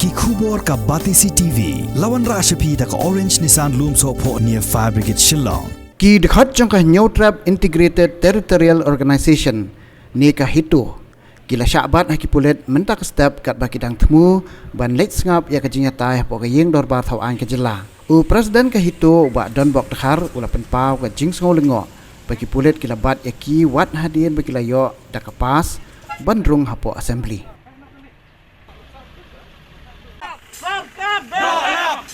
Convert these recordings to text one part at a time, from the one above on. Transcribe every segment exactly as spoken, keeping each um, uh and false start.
Ki khubor ka Batesi T V, la wanrah sha phi da ka Orange Nissan Lumsohphoh near Fire Brigade Shillong. Ki dkhot jong ka Hynñiewtrep Integrated Territorial Organization ne ka HITO, ki la shah bat ha ki pulit mynta ka step katba ki dang thmu ban leit sngap ïa ka jingïatai hapoh ka ïing dorbar thawaiñ ka jylla. U President ka HITO u Bah Donbok Dkhar u la pynpaw ka jingsngew lyngngoh ba ki pulit ki la bat ïa ki wat hadien ba ki la ïoh da ka pass ban rung hapoh Assembly. Sorkar dolak!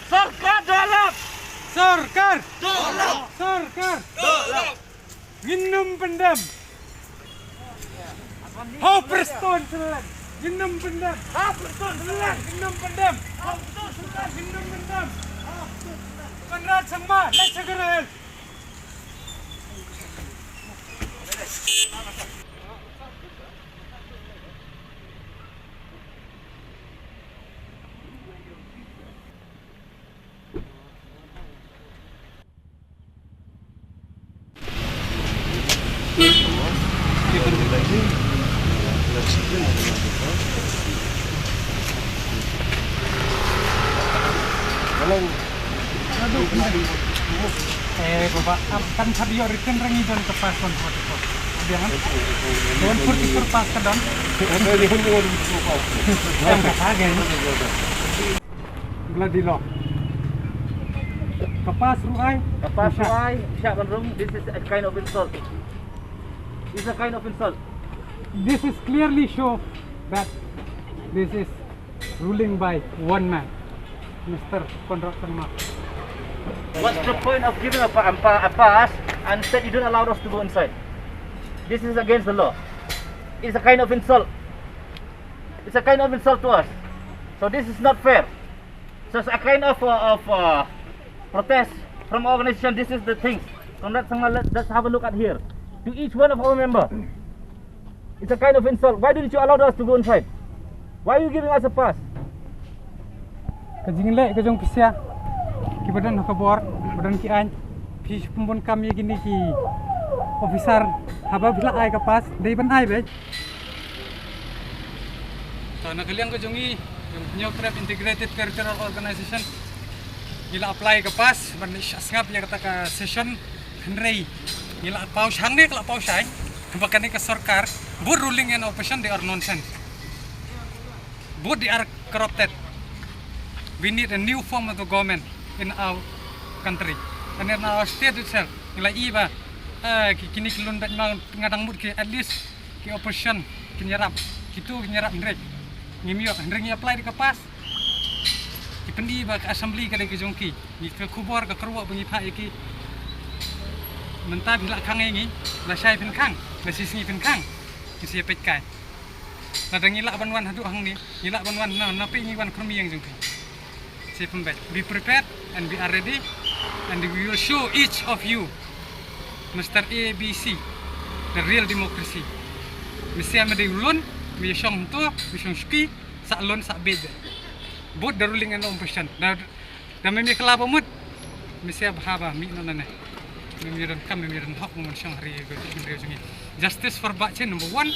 Sorkar dolak! Sorkar dolak! Sorkar dolak! Ngin ym pyndem! Hau Prestone Syllang! Ngin ym pyndem! Hau Prestone Syllang! Ngin ym pyndem! Hau Prestone Syllang! Ngin ym pyndem! Conrad Sangma, let's go! Eh, baba, am, kan thad ïoh written rangi don ka pass one forty-four. Biang kan? One forty-four pass ka don. Em ka saga. Bloody law. Ka pass ruh ai. Ka pass ruh ai. Shah ban rung. This is a kind of insult. This is a kind of insult. This is clearly show that this is ruling by one man, Mister Conrad Sangma. What's the point of giving a, pa- a, pa- a pass and instead you don't allow us to go inside? This is against the law. It's a kind of insult. It's a kind of insult to us. So this is not fair. So it's a kind of uh, of uh, protest from organization. This is the things. Conrad Sangma, let, let's have a look at here. To each one of our member. It's a kind of insult. Why didn't you allow us to go inside? Why are you giving us a pass? Ka jingleh ka jong pisa ki ba don ha ka bor, ba don ki ain, phi shu pynbun kam ïa kine ki officer, haba phi la ai ka pass, dei ban ai beit. To na ka liang ka jong i, jong Hynñiewtrep Integrated Territorial Organization, ngi la apply ka pass ban leit sngap ïa kata ka session, hynrei ngi la paw shang ne ka la paw shai. Ba kane ka sorkar, both ruling and opposition, they are nonsense. Both they are corrupted. We need a new form of the government in our country and in our state itself. Ngi la i ba eh, ki kini ki lun dait ma nga dang mut ki at least ki opposition kin ïarap, kitu kin ïarap hynrei ngim ïoh, hynrei ngi apply da ka pass. Ki pyni ba ka assembly ka dei ka jong ki. Ngi ka khubor ka kyrwoh ba ngi phah ïa ki. Mynta phi la khang ïa ngi, la shai phin khang, la shisngi phin khang. Ngi sa ïa peit kai. Lada ngi lah ban wan haduh hangne, ngi lah ban wan na, na phi ngi wan kyrmi ïa jong phi. Sa pynbeit. Be prepared and we are ready and we will show each of you Mister A B C, the real democracy. Mynsiem me dei u lun, me shong hynto, me shong shuki, sa lun sa beit. Both the ruling and the opposition. Da, da me me kylla ba mut. Mynsiem bha ba mih noh nangne. Me me donkam, me me dohok, me shong ha ri ka jingim jong ngi. Justice for Bah Chin number one.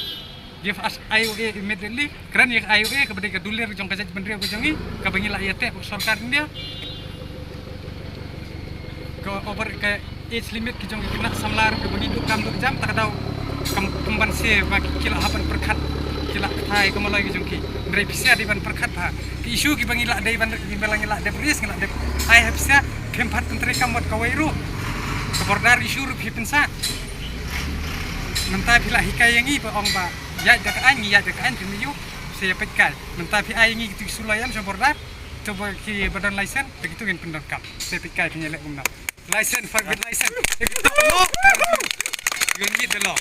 Give us I O A immediately. Kren ïa ka I O A kaba dei ka dulir jong ka jaitbynriew ka jong ngi, kaba ngi la ïateh bad sorkar India. Ka over ka age limit ki jong ki khynnah samla ruh kaba ngi duh kam duh jam, ta ka daw kam, kam ban siew ba ki la hap ban pyrkhat, ki la kthai ka maloi ki jong ki. Hynrei phi sa dei ban pyrkhat bha. Ki issue kiba ngi la dei ban, kiba la ngi la dep raise, ngi la dep ai ha phi sa, phim pat pyntreikam wat kawei ruh. Ka border issue ruh phi pynsa. Mynta phi la hikai ïa ngi ba ong ba ïaid da ka aiñ, ngi ïaid da ka aiñ, phi mih ïa u, sa ïa peit kai. Mynta phi ai ïa ngi kitu ki suloi em sha border, to ba ki ba don license, ba kitu ngin pyndonkam. Sa ïa peit kai phin ïaleh kumno. License, private license. If you don't know, you'll meet the law.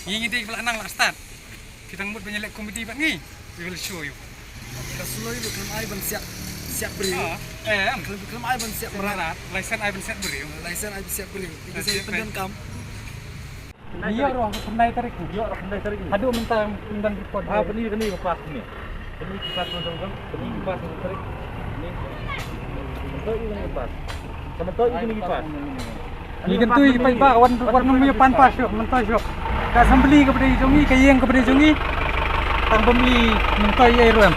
Ngi ngi dei ba la nang la start. Phi dang mut ban ïaleh comedy bad ngi. We will show you. Ka suloi ruh khlem ai ban siat, siat briew. Ah, eh, em. Khlem, khlem ai ban siat mrad. Mrad, license ai ban siat briew. License ai ban siat briew. Phi sa ïa pyndonkam. Ngi ïoh ruh ha ka khyndai tarik. Ïoh ruh khyndai tarik. Haduh mynta ym don report. Ah, pyni kane ka pass ne. Pyni ka pass, pyni ka pass, pyni ka pass. Pyni. Mynta i kane ka pass. Sa mynta i kane ka pass. Ngi kyntu ïa ki paidbah wan, wan nym ïa pan pass shuh, mynta shuh. Ka assembly kaba dei jong ngi, ka ïing kaba dei jong ngi. Tang bym i mynta ei ei ruh em.